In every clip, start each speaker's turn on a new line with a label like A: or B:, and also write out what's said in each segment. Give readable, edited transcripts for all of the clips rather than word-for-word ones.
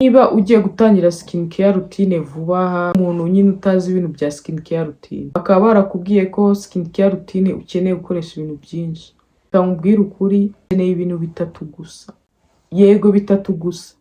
A: Niba ugiye gutangira skin care routine vuba aha, umuntu nyine utazi ibintu bya skin care routine, bakaba barakubwiye ko skin care routine ukeneye gukoresha ibintu byinshi, reka nkubwire ukuri, ukeneye ibintu bitatu gusa. Yego, bitatu gusa,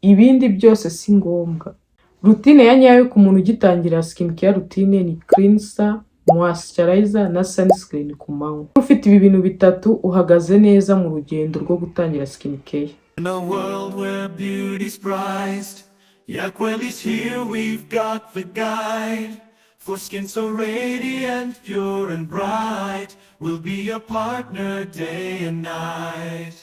A: ibindi byose si ngombwa. Routine ya nyayo ku muntu ugitangira skin care routine ni cleanser, moisturizer na sunscreen ku manywa. Ufite ibi bintu bitatu, uhagaze neza mu rugendo rwo gutangira skin care.
B: In a world where beauty's prized, Yaqueli's here, we've got the guide. For skin so radiant, pure and bright, we'll be your partner day and night.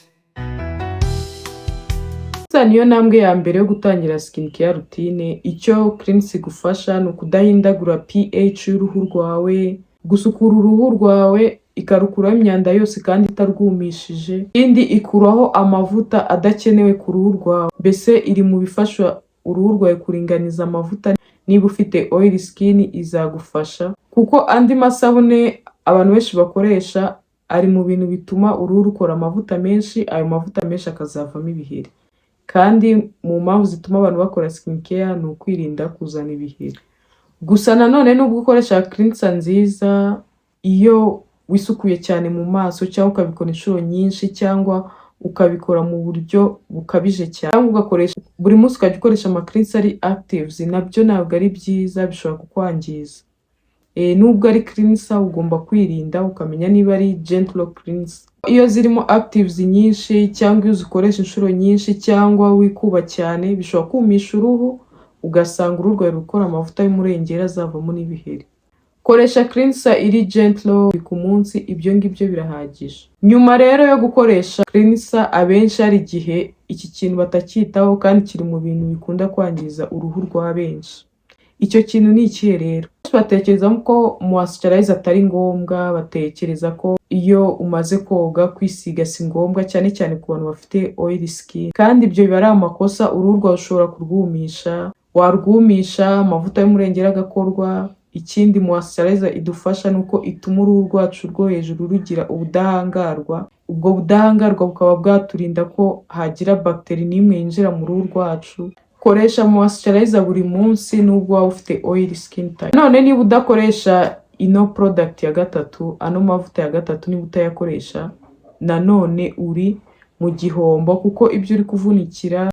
A: Cleanser niyo ntambwe ya mbere yo gutangira skin care routine. Icyo cleanser igufasha ni ukudahindagura pH y'uruhu rwawe, gusukura uruhu rwawe, ikarukuraho imyanda yose kandi itarwumishije. Ikindi, ikuraho amavuta adakenewe ku ruhu rwawe. Mbese iri mu bifasha uruhu rwawe kuringaniza amavuta. Niba ufite oily skin, izagufasha, kuko andi masabune abantu benshi bakoresha ari mu bintu bituma uruhu rukora amavuta menshi, ayo mavuta menshi akazavamo ibiheri. Kandi mu mpamvu zituma abantu bakora skin care ni ukwirinda kuzana ibiheri. Gusa nanone, nubwo ukoresha cleanser nziza, iyo wisukuye cyane mu maso, cyangwa ukabikora inshuro nyinshi, cyangwa ukabikora mu buryo bukabije cyane, cyangwa ugakoresha buri munsi, ukajya ukoresha ama cleanser ari actives, nabyo ntabwo ari byiza, bishobora kukwangiza. Nubwo ari cleanser, ugomba kwirinda, ukamenya niba ari gentle cleanser. Iyo zirimo actives nyinshi, cyangwa iyo uzikoresha inshuro nyinshi, cyangwa wikuba cyane, bishobora kumisha uruhu, ugasanga uruhu rwawe rukora amavuta y'umurengera azavamo n'ibiheri. Koresha cleanser iri gentle ku munsi, ibyo ngibyo birahagije. Nyuma rero yo gukoresha cleanser, abenshi hari igihe iki kintu batacyitaho, kandi kiri mu bintu bikunda kwangiza uruhu rwa benshi. Icyo kintu ni ikihe rero? Batekereza ko moisturizer atari ngombwa, batekereza ko iyo umaze koga kwisiga si ngombwa, cyane cyane ku bantu bafite oily skin, kandi ibyo biba ari amakosa. Uruhu rwawe ushobora kurwumisha, warwumisha amavuta y'umurengera agakorwa. Ikindi moisturizer idufasha ni uko ituma uruhu rwacu rwo hejuru rugira ubudahangarwa. Ubwo budahangarwa bukaba bwaturinda ko hagira bagiteri n'imwe yinjira mu ruhu rwacu. Koresha moisturizer buri munsi nubwo waba ufite oily skin type. None niba udakoresha ino product ya gatatu, ano mavuta ya gatatu, niba utayakoresha, nanone uri mu gihombo, kuko ibyo uri kuvunikira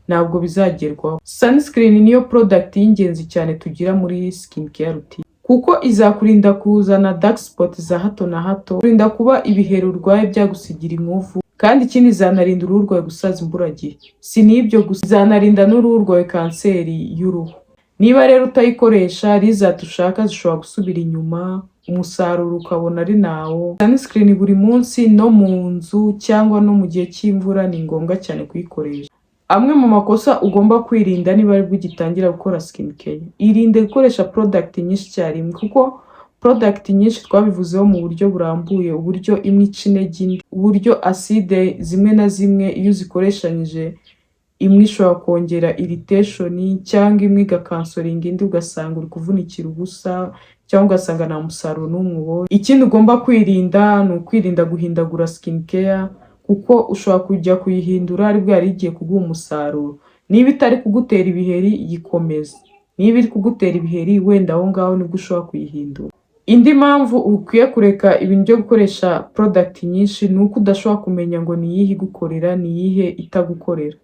A: ntabwo bizagerwaho. Sunscreen niyo product y'ingenzi cyane tugira muri skin care routine, kuko izakurinda kuzana dark spot za hato na hato, kurinda kuba ibiheri urwaye byagusigira inkovu, kandi ikindi izanarinda uruhu rwawe gusaza imburagihe. Si n'ibyo gusa, izanarinda n'uruhu rwawe kanseri y'uruhu. Niba rero utayikoresha, result ushaka zishobora gusubira inyuma, umusaruro ukabona ari nawo. Sunscreen buri munsi, no mu nzu cyangwa no mu gihe cy'imvura, ni ngombwa cyane kuyikoresha. Amwe mu makosa ugomba kwirinda niba aribwo ugitangira gukora skin care: irinde gukoresha product nyinshi icyarimwe, kuko product nyinshi twabivuzeho mu buryo burambuye, uburyo imwe ica intege indi, uburyo acide zimwe na zimwe iyo uzikoreshanyije, imwe ishobora kongera irritation, cyangwa imwe igacancelinga indi, ugasanga uri kuvunikira ubusa, cyangwa ugasanga nta musaruro n'umwe ubonye. Ikindi ugomba kwirinda ni ukwirinda guhindagura skin care, kuko ushobora kujya kuyihindura aribwo yari igiye kuguha umusaruro. Niba itari kugutera ibiheri, yikomeze. Niba iri kugutera ibiheri, wenda aho ngaho nibwo ushobora kuyihindura. Indi mpamvu ukwiye kureka ibintu byo gukoresha product nyinshi ni uko udashobora kumenya ngo ni iyihe igukorera, ni iyihe itagukorera.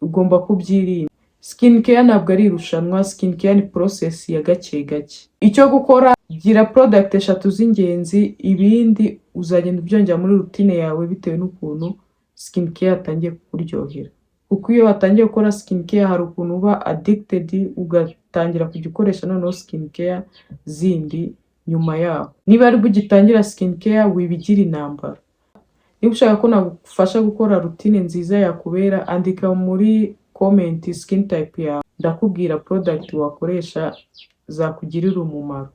A: Ugomba kubyirinda. Skin care ntabwo ari irushanwa, skin care ni process ya gake gake. Icyo gukora, gira product eshatu z'ingenzi, ibindi uzagenda ubyongera muri routine yawe bitewe n'ukuntu skin care yatangiye kukuryohera. Kuko iyo watangiye gukora skin care, hari ukuntu uba addicted, ugatangira kujya ukoresha noneho skin care zindi nyuma yaho. Niba aribwo ugitangira skin care, wibigira intambara. Niba ushaka ko nagufasha gukora routine nziza yakubera, andika muri comment skin type yawe, ndakubwira product wakoresha zakugirira umumaro.